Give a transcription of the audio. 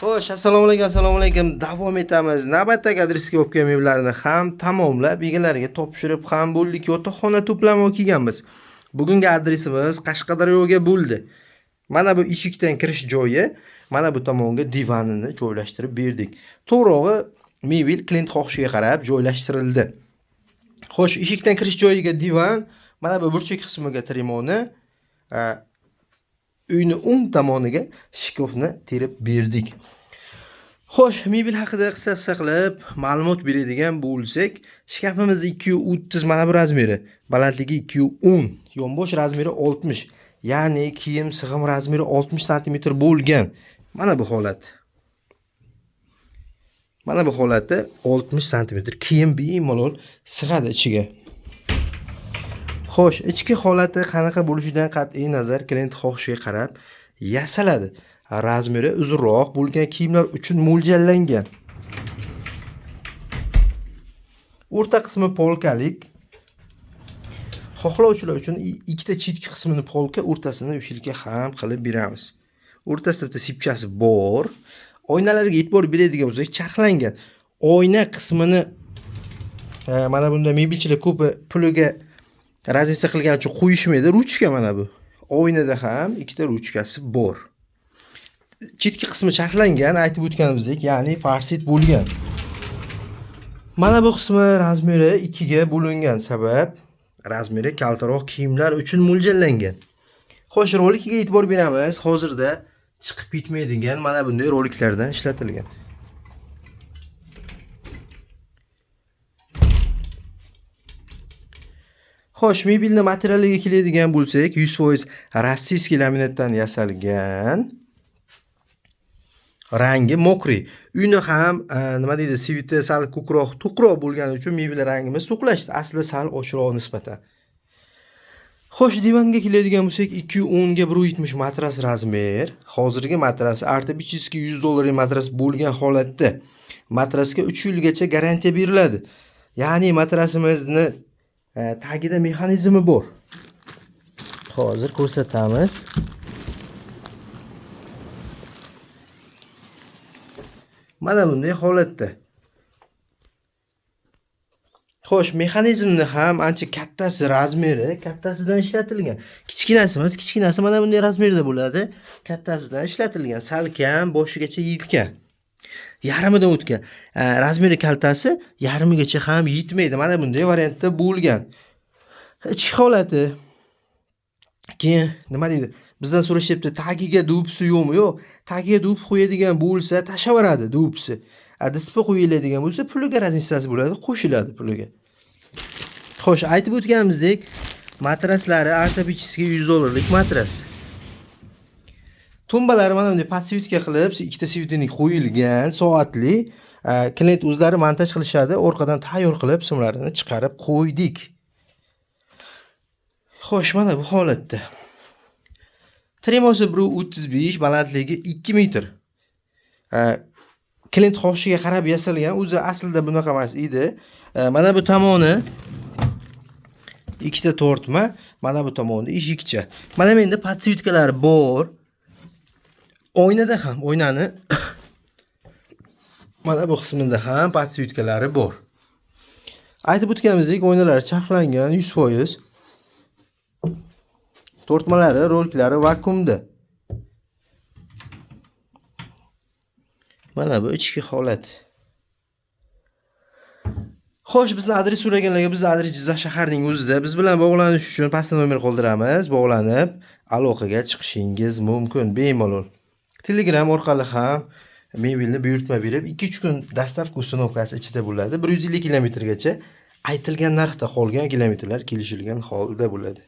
Xo'sh, assalomu alaykum, assalomu alaykum. Davom etamiz. Navbatdagi adresga olib kelgan mebellarni ham tamomlab, egalariga topshirib ham bo'ldik. Yotoqxona to'plami olib kelganmiz. Bugungi adresimiz Qashqadaryoga bo'ldi. Mana bu eshikdan kirish joyi, mana bu tomonga divanini joylashtirib berdik. To'g'rog'i mebel klient xohishiga qarab joylashtirildi. Xo'sh, eshikdan kirish joyiga divan, mana bu burchak qismiga trimoni, uyni o'ng tomoniga shkafni terib berdik. Xo'sh, mebel haqida qisqa qilib ma'lumot beradigan bo'lsak, shkafimiz 2.30 mana bu razmeri, balandligi 2.10, yonbosh razmeri 60, ya'ni kiyim sig'im razmeri 60 sm bo'lgan. Mana bu holat. Mana bu holatda 60 sm kiyim bemalol sig'adi ichiga. Xo'sh, ichki holati qanaqa bo'lishidan qat'iy nazar klient xohishiga qarab yasaladi. Razmeri uzunroq bo'lgan kiyimlar uchun mo'ljallangan. O'rta qismi polkalik. Xohlovchilar uchun ikkita chetki qismini polka, o'rtasini ushilka ham qilib beramiz. O'rtasida bitta sipchasi bor. Oynalarga e'tibor beradigan bo'lsak, charxlangan. Oyna qismini mana bunda mebelchilar ko'pi puliga razniца qilgan uchun qo'yishmaydi. Ruchka mana bu. Oynada ham ikkita ruchkasi bor. Chetki qismi charxlangan, aytib o'tganimizdek, ya'ni farsit bo'lgan. Mana bu qismi razmeri 2 ga bo'lingan, sabab razmeri kaltaroq kiyimlar uchun mo'ljallangan. Xo'sh, rolikiga e'tibor beramiz. Hozirda chiqib ketmaydigan mana bunday roliklardan ishlatilgan. Xo'sh, mebelni materialiga keladigan bo'lsak, 100% rossiyskiy laminatdan yasalgan. Rangi mokriy. Uyni ham nima deydi, sveti sal ko'kroq, to'qroq bo'lgani uchun mebel rangimiz to'qlashdi. Aslida sal ochiqroq nisbatan. Xo'sh, divanga keladigan bo'lsak, 2.10 ga 1.70 matras razmer. Hozirgi matras ortopedический 100 dollarlik matras bo'lgan holatda matrasga 3 yilgacha garantiya beriladi. Ya'ni matrasimizni tagida mexanizmi bor. Hozir ko'rsatamiz. Mana bunday holatda. Xo'sh, mexanizmni ham ancha kattasi razmeri, kattasidan ishlatilgan. Kichkinasi emas, kichkinasi mana bunday razmerda bo'ladi. Kattasidan ishlatilgan, salkam boshigacha yetgan. Yarmidan o'tgan. Razmeri kaltasi yarmigacha ham yetmaydi. Mana bunday variantda bo'lgan. Ichki holati. Keyin nima deydi? Bizdan so'rashyapti, tagiga dupsi yo'qmi? Yo'q. Tagiga dup qo'yadigan bo'lsa, tashaveradi dupsi. Dispi qo'yiladigan bo'lsa, puliga razницasi bo'ladi, qo'shiladi puliga. Xo'sh, aytib o'tganimizdek, matraslari ortopedический 100 dollarlik matras. Tumbalari mana bunday podsvetka qilib, ikkita svetnik qo'yilgan, soatli. Klient o'zlari montaj qilishadi, orqadan tayyor qilib simlarini chiqarib qo'ydik. Xo'sh, mana bu holatda. Tremosi 1.35, balandligi 2 metr. Klient xohishiga qarab yasalgan, o'zi aslida bunaqa emas edi. Mana bu tomoni ikkita tortma, mana bu tomonda eshikcha. Mana menda podsvetkalar bor. Oynada ham, oynani mana bu qismida ham podsvetkalari bor. Aytib o'tganimizdek, oynalar charxlangan 100%. Tortmalari, roliklari vakuumda. Mana bu ichki holat. Xo'sh, bizni adres so'raganlarga biz adres Jizzax shaharining o'zida. Biz bilan bog'lanish uchun pastda nomer qoldiramiz. Bog'lanib aloqaga chiqishingiz mumkin bemalol. Telegram orqali ham mebelni buyurtma berib, 2-3 kun dastavka ustanovkasi ichida bo'ladi. 150 kilometrgacha aytilgan narxda, qolgan kilometrlar kelishilgan holda bo'ladi.